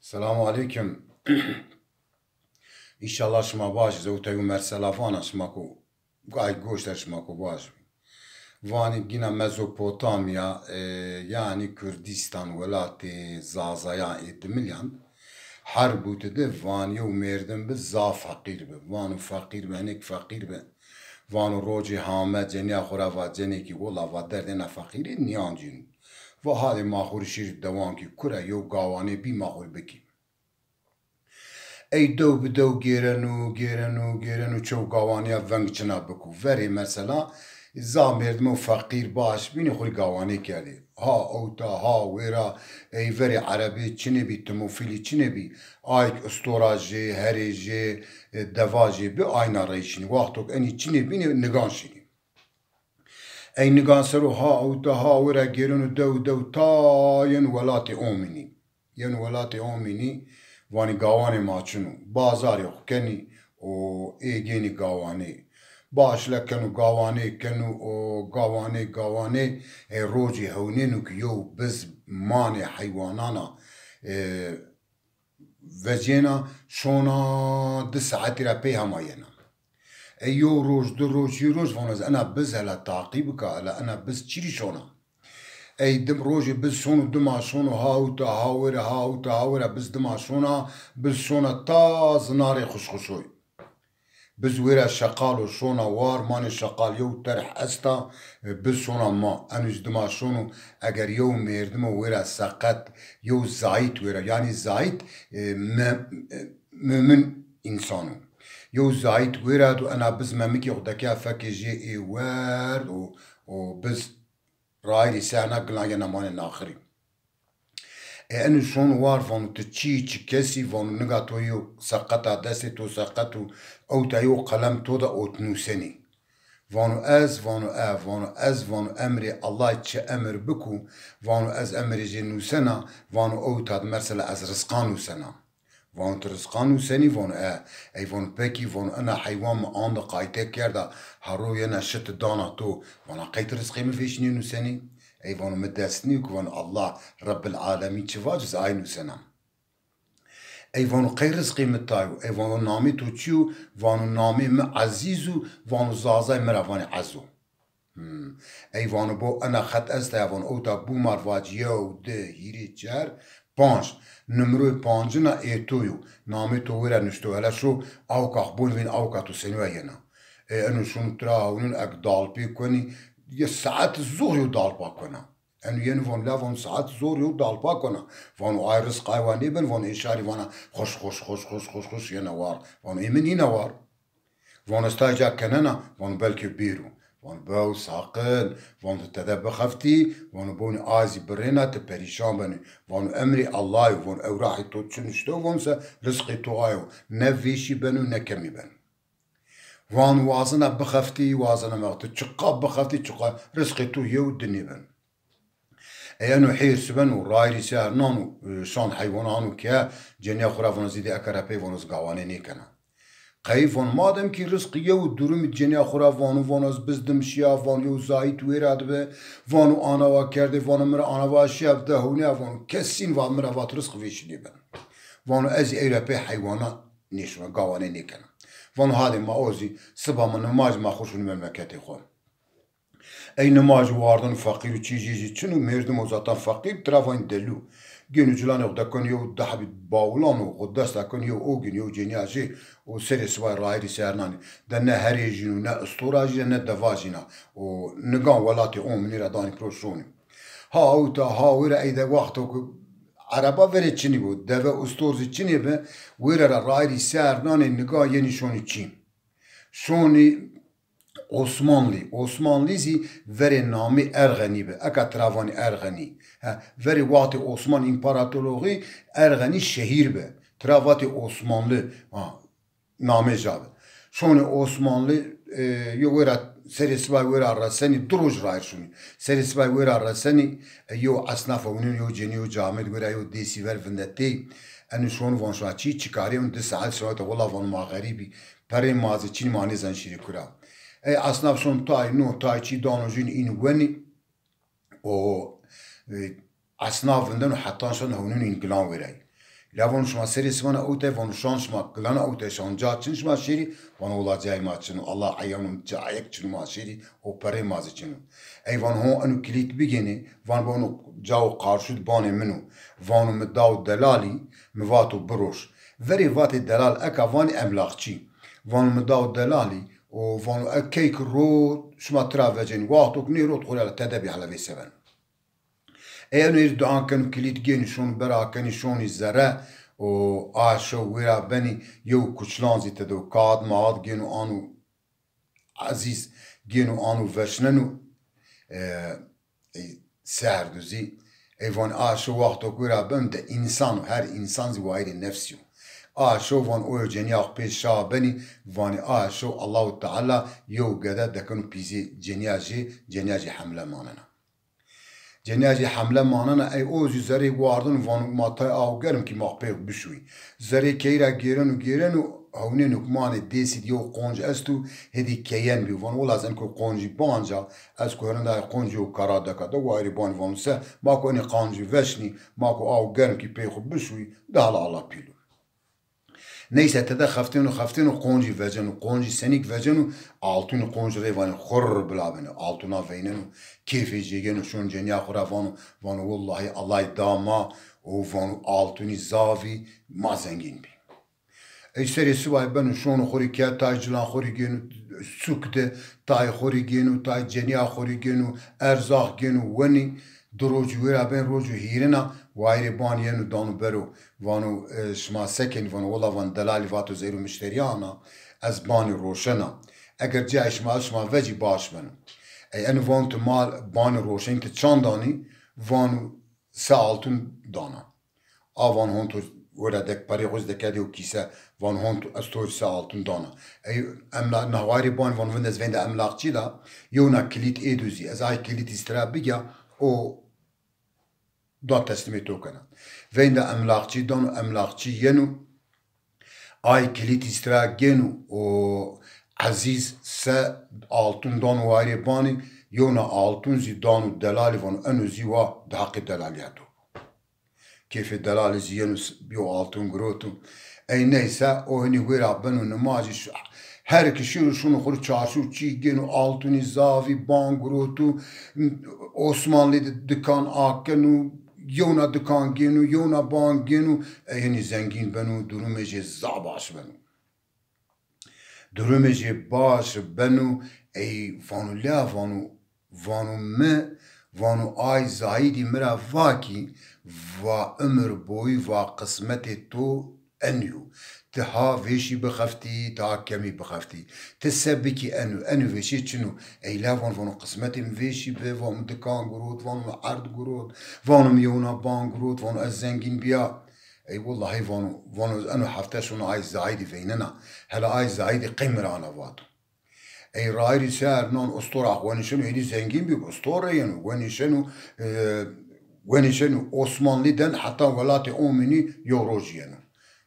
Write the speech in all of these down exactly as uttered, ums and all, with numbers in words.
Selamu aleykum. Înşallah şima baş, zewtey û mersela vana şima ku, ay goşter şima ku baş bî. Vanî gîna Mezopotamya, e, yanî Kurdîstan, welatê Zazayan ê Dimilyan, herbûti de vanî yew merdim bi zaf feqîr bi. Vano feqîr bi, hinek feqîr bi. Vano rocê hame cenîya xo ra va cenêkî, wela va derdê na feqîrî nîyancîno. Va hadê ma xo rê şîrî dewan kî, kure yew gawanê bî ma xo rê bikî. Ey dew bi dew gêreno, gêreno, gêreno, çew gawanîya veng çina biko. Verê mesela za merdimo feqîr baş bînî xo rê gawanê kerdê. Ha ewta, ha wêra, ey verê erebê çinê bî, timofîlî çinê bî. Ayk istora jê, herê jê, e, deva jê bi ayna rey şinî. Wexto ke enî çinê bînî nigan şinî. Ey nigan ser o ha ewta ha wêra gêreno dew dew ta yeno welatê Omînî. Yeno welatê Omînî, vanî gawanê ma çin o. Bazarê xo kenî û ê gênî gawanê. Başle keno gawanê, keno û gawanê, gawanê. Ey rocê hewnêno ki yew biz manê heywanan a, e, vecêna, şona di saetî ra pey hema yena. Ey yew roj, di roj, hî roj vano ez ena biz hela taqî bika, hela ena biz çirî şona. Ey dim rojê biz şono, dima şono, ha ewta, ha wêra, ha ewta, ha wêra, biz dima şona, biz şona ta zinarê xuşxuşoy. Biz wêra şeqalo şona war, manê şeqal yew terh esta, e, biz şona ma. Eno zî dima şono, eger yew mêrdimo wêra seqet, yew zayît wêra, yanî zayît, e, me-, e, mumin însan o. Yew zayît wêra do, ena biz memikê xo dekeya fekê jê ê werd û, û biz rayîrî ser na gilan yena manê naxirî. E, eno şono war vano ti çî, çi kesî, vano niga to yew seqeta, destê to seqet û ewta yew qelem to de ot nûsenî. Vano ez, vano e, vano ez, vano emrê Ellay çi emir biko, vano ez emrê jê nûsena, vano ewta di mesela ez rizqan nûsena. Vano ti rizqan nûsenî, vano e. Ey vano pekî, vano ena heywan mi anda qayte kerda, ha ro yena şiti dana to, vana qey ti rizqê mi vêşî nênûsenî? Ey vano mi dest nîyo ki, vano Allah Rebbil Alemîn çi vaco ez ay nûsena. Ey vano qey rizqê mi tay o? Ey vano namê to çi yo? Vano namê mi Ezîz o, vano Zazay mi ra vanê Ezo. Hmm. Ey vano bo ena xet esta ya, vano ewta bûmar vac yew, di, hîrê, çer, panc. Nimroyê pancina ê to yo. Namê to wêra nuşto. Hele şo awka xo bon vîn, awka to senî wa yena. E, eno şono tira hewnin ek dalpê konî, ya saet zor yew dalpa kona. Eno yeno vano la vano saet zor yew dalpa kona. Vano ay rizq ay wa nêben, vano ê şarî vana xoş, xoş, xoş, xoş, xoş, xoş yena war. Vano ê mi nîna war. Vano ez tay ca kenena, vano belkî bêro. Vano bew saqil, vano ti tede bixeftî, vano bonî a zî birêna ti perîşan benî. Vano emrê Ellay o, vano ewraxê to çi nuşto, vano se rizqê to ayo. Ne vêşî beno, ne kemî beno. Vano wazena bixeftî, wazena mexeftî. Çiqa bixeftî, çiqa rizqê to yew di nêbeno. Ey eno hêrs beno, rayîrî ser nano, e, şan heywanan o ke, cenîya xo ra vano zî de eke ra pey vano ez gawanê nêkena. Qey vano madem kî rizq yew, durumî cenîya xo ra vano, vano ez biz dim şîya, vano yew zayît wêra dibi, vano ana wa kerdê, vano mi ra ana wa şîya, de hewnîya, vano kesîn va mi ra vat rizq vêşî nêbeno. Vano ez zî ey ra pey heywanan nêşona, gawanê nêkena. Vano hadê ma o zî siba ma nimaj ma xo şonî memleketê xo. Ey nimaj û wardan û feqîr û çî jê jî çin û, mêrdim o zatan feqîr, tira vanî delû. Gêno cilanê xo dekon yew di hebî bawulan û xo dest dekon yew ogin, yew cenîya jê û serê sibay rayîrî ser nanî. De ne herê jîn o, ne istora jîn a, ne deva jîn a. Û nigan welatê Omînî ra danî piro şonî. Ha ewta, ha wêra ey de wexto ku ereba verê çinî bo, deve istor zî çinê bi, wêra ra rayîrî ser nanê nigan yenî şonî çîn. Şonî Osmanlî. Osmanlî zî verê namê Erxenî bi. Eka tira vanî Erxenî. He, verê wextê Osman împaratorluğî Erxenî şehîr bi. Tira vatê Osmanlî. Ha, namê ca bi. Şonê Osmanlî, e, yo wêra serê sibay wêra resenî, du roj rayîr şonî. Serê sibay wêra resenî, e, yo esnaf ewnên, yo cenî, yo camêrd wêra yo dêsî ver vindetê. Enî şonî van şona çî, çikarê un di saet şona te wela van ma xerîbî. Perê ma zî çinî, ma nêzan şîrê kura. Ey esnaf şon tay no, tay çî dano jûn în wenî. O, e, esnaf vindeno hetan şon hewnûn în gilan wêrey. La vano şima serê sima na ewte, vano şan şima gilana ewte, şan ca çin şima şêrî? Vano wela cayê ma çin o, Allah eyano cayêk çin o ma şêrî, o perrê ma zî çin o. Ey vano ho eno kilît bigênê, van bo eno cawo qarşû di banê min o. Vano mi daw delalî, mi vato biroş. Verê vatê delal eka vanê emlakçî. Vano mi daw delalî, o vano e key ki ro şima tira vecenî, waxto ki nêro xo rê tede bî hele vê se beno. Ey eno êr duan keno, kilît gênî şonî bera kenî şonî zere û a şew wêra benî yew kuçlan zî tede û kağit mağit gêno ano Ezîz gêno ano veşneno, e, e, ser do zî. Ey vanî a şew waxto wêra ben de însan o, her însan zî wayîrê nefsî yo. A şew van oyo cenîya xo pê şa benî, vanî a şew Allahu Teala yew gede dekeno pîzê cenîya jê, cenîya jê hemle manena. Cenîya jê hemle manena, ey o zî zerê wardin, vano ma tay aw germ kî ma pê bişuwî. Zerê keyî ra gêreno gêreno, hewnêno ki manê dêsî di yew qonc esto, hêdî keyen bî. Vano wela ez enko qoncî banca, ez ko herinda ay qoncî yew kara deka de wayîrê banî vano se, ma ko enê qoncî veşnî, ma ko aw germ kî pê xo bişuwî, de hala ala pîl o. Neyse, tede xeftêno, xeftêno, qoncî veceno, qoncî senîk veceno, altûnî qonc rê vanê xurr bila beno, altûna veyneno, kêfê jê gêno, şono cenîya xo ra vano, vano wellahî Ellay da ma, o vano altûnî zafî, ma zengîn bî. Ey serê sibayî beno, şono xo rê ke, tay cilan xo rê gêno sûk de, tay xo rê gêno, tay cenîya xo rê gêno, erzax gêno, wenî, di rocî wêra ben, roco hîrina, wayîrê banî yeno dano bero. Vano, e, şima se kenî? Vano, wela van delalî vato ez êro mişterîya ana, ez banî roşena. Eger cayê şima ez şima vecî baş beno. Ey eno vano ti mal banî roşenî ti çand danî? Vano se altun dana. A vano hon to wera dek perê xo zî dekerdî yew kîse, vano hon to ez to rê se altun dana. Ey emla-, na wayîrê banî vano vinde ez veyndê emlakçî la, yewna kilît ê do zî. Ez ay kilîtî zî tira bigîya, o da teslîmê to kena. Veyndê emlakçî dano, emlakçî yeno, ay kilîtî zî tira gêno, o Ezîz se altun dano wayîrê banî, yewna altun zî dano delalî, vano eno zî wa di heqê delalîya to. Kêfê delalî zî yeno s-, yew altun giroto. Ey neyse, o hinî wêra beno nimajî ş-, her ki şêro şono xo rê çarşû çî gêno, altunî zafî ban giroto, Osmanlî de dikan akeno, yewna dikan gêno, yewna ban gêno, ey hinî zengîn beno, durumê jê zaf baş beno. Durumê jê baş beno, ey vano, la vano, vano mi, vano ay Zahîdî mi ra va kî, va umir boyî, va qismetê to enî yo. Ti ha vêşî bixeftî, ti ha kemî bixeftî. Ti se bikî enî yo, enî yo vêşê çin o. Ey la vano, vano qismetê mi vêşî bi, vano mi dikan girot, vano mi erd girot, vano mi yewna ban girot, vano ez zengîn bîya. Ey wellahî vano, vano ez eno hefte şono ay Zahîdî veynena. Hela ay Zahîdî qey mi ra ana vato. Ey rayîrî ser nan ustora xo wenîşeno, êdî zengîn bî, ustor rê yeno, wenîşeno, e, wenîşeno Osmanlî den heta welatê Omînî yew roj yeno.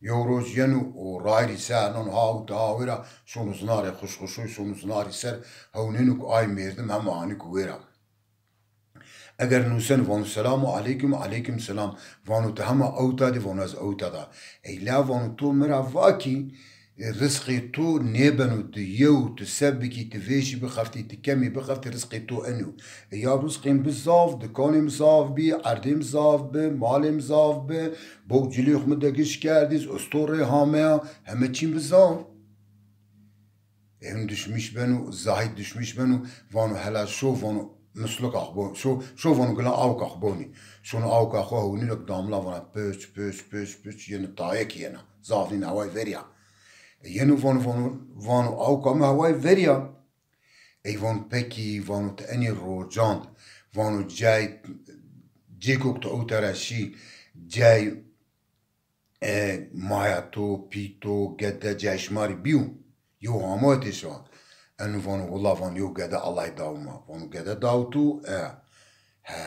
Yew roj yeno û rayîrî ser nan ha û ta wêra şono zinarê xuşxuşoy, şono zinarî ser, hewnêno ku ay mêrdim hema anî ku wêra. Eger nuseno vano selamu aleykum, aleykum selam. Vano ti hema ewta de, vano ez ewta da. Ey la vano to mi ra va kî, e, rizqê to nêbeno di yew, ti se bikî, ti vêşî bixeftî, ti kemî bixeftî, rizqê to enî yo. E ya rizqê mi bi zaf, dikanê mi zaf bî, erdê mi zaf bi, malê mi zaf bi, bow cilê xo mi de giş kerdî, ez ustor rê hameya, heme çî mi bi zaf. Ewin duşmîş beno, Zahîd duşmîş beno, vano hela şo, vano mislika xo bo-, şo, şo vano gilan awka xo bonî. Şono awka xo hewnîno ki damla vana piç, piç, piç, piç, yeno tayê kî yena. Zaf nîn heway verîya. E, yeno vano, vano, vano awka mi heway verîya. Ey vano pekî, vano ti enî rocan di. Vano cay, cêko ki ti ewta ra şî, cay E, maya to, pî to, gede cayê şima rê bîyo? Yew hamo etê şima. Eno vano, wila vano, yew gede Ellay daw ma. Vano, gede daw to? E. He,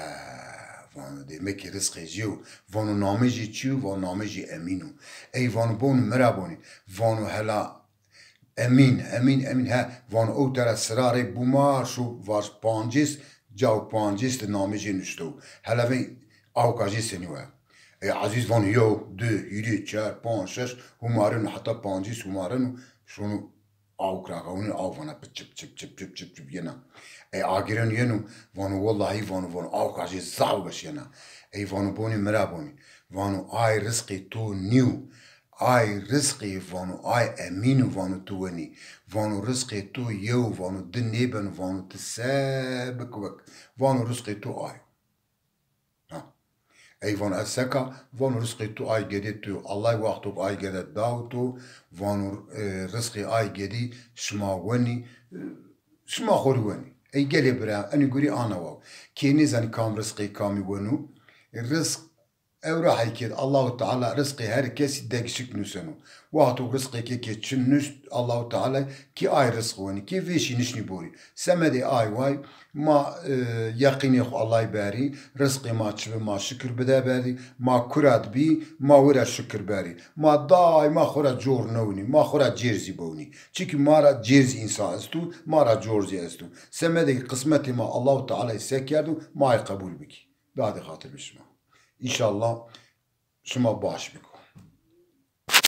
vano, demek ki rizqê jê yo. Vano, namê jê çi yo? Vano, namê jê Emîn o. Ey vano, bono mi ra bonî. Vano, hela Emîn, Emîn, Emîn, he. Vano, ewta ra sira rê bûma, şo vaj pancês, caw pancês de namê jê nuşto. Hela vey awka jê senî we. Ey Ezîz vano yew, di, hîrê, çar, panc, şeş, humareno, heta pancîs humareno, şono awk ra xewnî, aw vana pit çip çip çip çip çip çip yena. Ey agireno yeno, vano wellahî vano, vano awka jê zaf weş yena. Ey vano bonî mi ra bonî. Vano ay rizqê to nîyo. Ay rizqê vano, ay emîno vano tu wenî. Vano rizqê to yew, vano di nêbeno, vano ti se bik wek. Vano rizqê to ay. Ha. Ey vano ez seka, vano rizqê to ay gedê to. Allay wexto ke ay gede daw to, vano, e, rizqê ay gedî şima wenî, e, şima xo rê wenî. Ey gelê bira, enî gurî ana waw. Kê nêzanî kam rizqê kamî weno, e, rizq ewra heykêt, Allahu Teala rizqê her kesî degişik nuseno. Wexto rizqê ke ke çin nuşt Allahu Teala kî ay rizq wenî, kî vêşî nişnî borî. Semedê ay way, ma, e, yeqînê xo Allay berî, rizqê ma çi bi ma şikir bide berî, ma kura di bî, ma wira şikir berî. Ma daîma xo ra cor newinî, ma xo ra cêr zî bewnî. Çikî ma ra cêr zî însan esto, ma ra cor zî esto. Semedê qismetê ma Allahu Tealay se kerdo, ma ay qebul bikî. Dadê xatir bi şima. Înşallah şima baş biko.